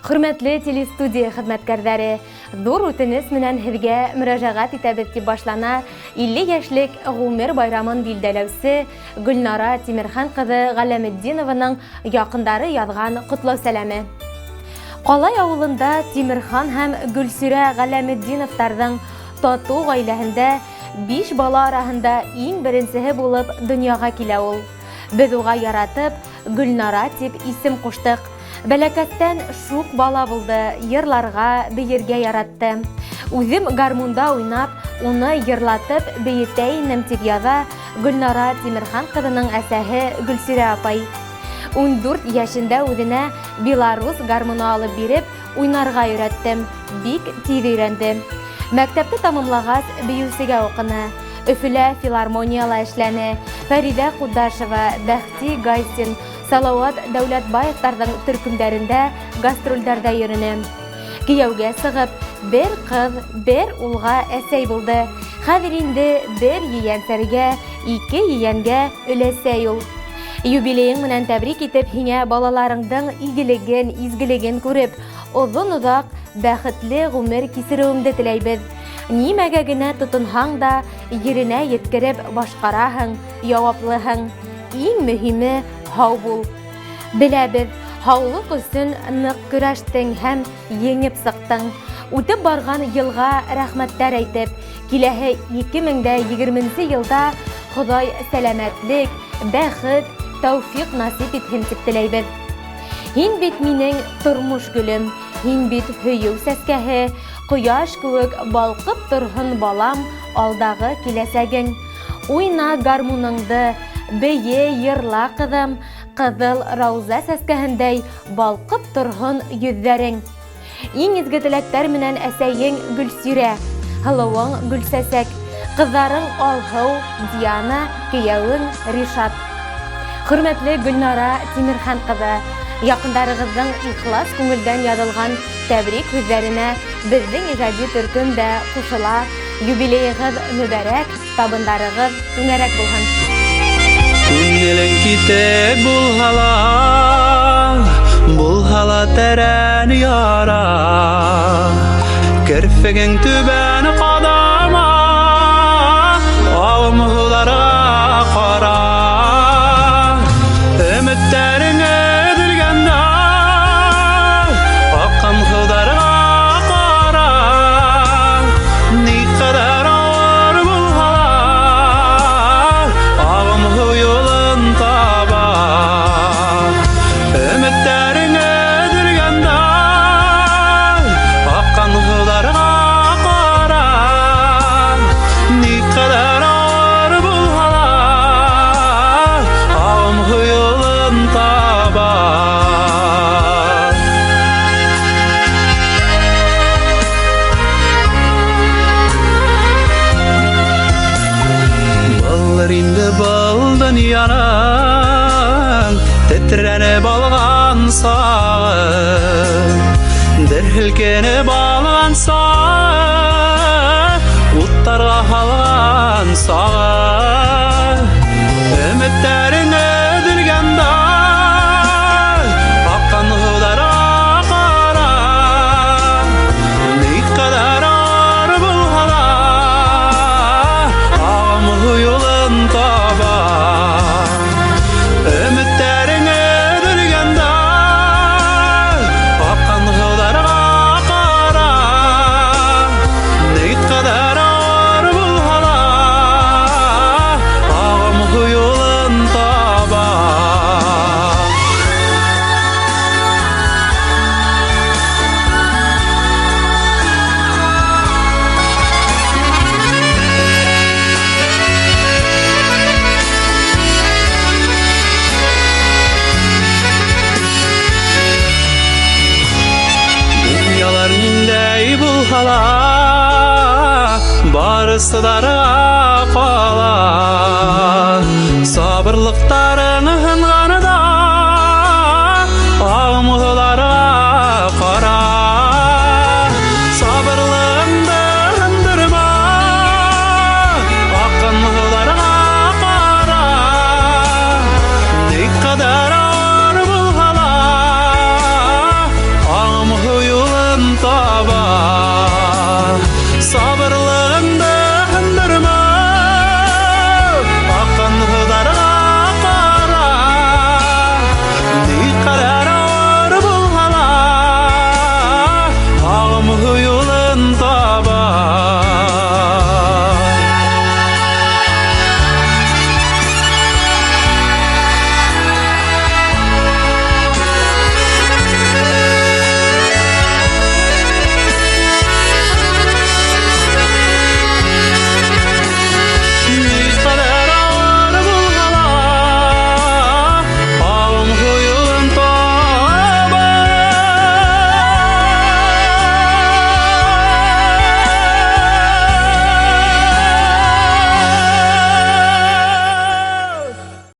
Хөрмәтле телестудия хеҙмәткәрҙәре, ҙур үтенес менән һеҙгә мөрәжәғәт итәбеҙ, тип башлана 50 йәшлек ғүмер байрамын билдәләүсе Гөлнара Тимерхан ҡыҙы Ғәләметдинованың яҡындары яҙған ҡотлау сәләме. Ҡалай ауылында Тимерхан һәм Гөлсирә Ғәләметдиновтарҙың татыу ғаиләһендә 5 бала араһында иң беренсеһе булып донъяға килә ул. Беҙ уға яратып Гөлнара тип исем ҡуштыҡ. Бәләкәстән шуҡ бала булды, йырларға, бейергә яратты. Үҙем гармунда уйнап, уны йырлатып бейетә инем, тип яҙа Гөлнара Тимерхан ҡыҙының әсәһе Гөлсирә апай. 14 йәшендә үҙенә белорус гармуны алып биреп, уйнарға өйрәттем. Бик тиҙ өйрәнде. Мәктәпте тамамлағас, бейеүсегә уҡыны. Өфөлә филармонияла эшләне. Фәриҙә Ҡудашева, Бәхти Гайсин, Салауат Дәүләтбаевтарҙың төркөмдәрендә гастролдәрҙә йөрөнө. Кейәүгә сығып, бер ҡыҙ, бер улға әсәй булды. Хәҙер инде бер ейәнсәргә, ике ейәнгә өләсәй ул. Юбилейың менән тәбрик итеп, һиңә балаларыңдың игелеген, изгелеген күреп, оҙон-оҙаҡ бәхетле ғүмер кисереүеңде теләйбеҙ. Нимәгә генә тотонһаң да, еренә еткереп башҡараһың, яуаплыһың. Иң мөһиме һау бул. Беләбеҙ, һаулыҡ өсөн ныҡ көрәштең һәм еңеп сыҡтың. Үтеп барған йылға рәхмәттәр әйтеп, киләһе 2020 йылда Хоҙай сәләмәтлек, бәхет, тәүфиҡ насип итһен тип теләйбеҙ. Һин бит минең тормош гөлөм, һин бит һөйөү сәскәһе, ҡояш кеүек балҡып торһон балам алдағы киләсәгең. Уйна гармуныңды, бейе, йырла ҡыҙым, ҡыҙыл рауза сәскәһендәй балҡып торһон йөҙҙәрең. Иң изге теләктәр менән әсәйең Гөлсирә, һылыуың Гөлсәсәк, ҡыҙҙарың Алһыу, Диана, кейәүең Ришат. Хөрмәтле Гөлнара Тимерхан ҡыҙы, яҡындарығыҙҙың ихлас күңелдән яҙылған тәбрик һүҙҙәренә беҙҙең ижади төркөм дә ҡушыла. Юбилейығыҙ мөбәрәк, табындарығыҙ түңәрәк булһын. Күңелең китек булһа ла, булһа ла тәрән яра, керфегең түбән ҡадама, ағым һыуҙарға ҡара. Өмөттәрең өҙөлгәндә, аҡҡан һыуҙарға ҡара. Ни ҡәҙәр ауыр булһа ла, ағым һыу юлын таба. Өмөттәрең өҙөлгәндә, аҡҡан һыуҙарға ҡара. Ни ҡәҙәр ауыр булһа ла, ағым һыу юлын таба. Булыр инде был донъяның тетрәнеп алған сағы, дер һелкенеп алған сағы, уттарға һалған сағы. Өмөттәрең өҙөлгәндә, аҡҡан һыуҙарға ҡара. Ни ҡәҙәр ауыр булһа ла, ағым һыу юлын таба. Өмөттәрең өҙөлгәндә, аҡҡан һыуҙарға ҡара. Ни ҡәҙәр ауыр булһа ла, ағым һыу юлын таба. Донъялар ниндәй булһа ла, барысы да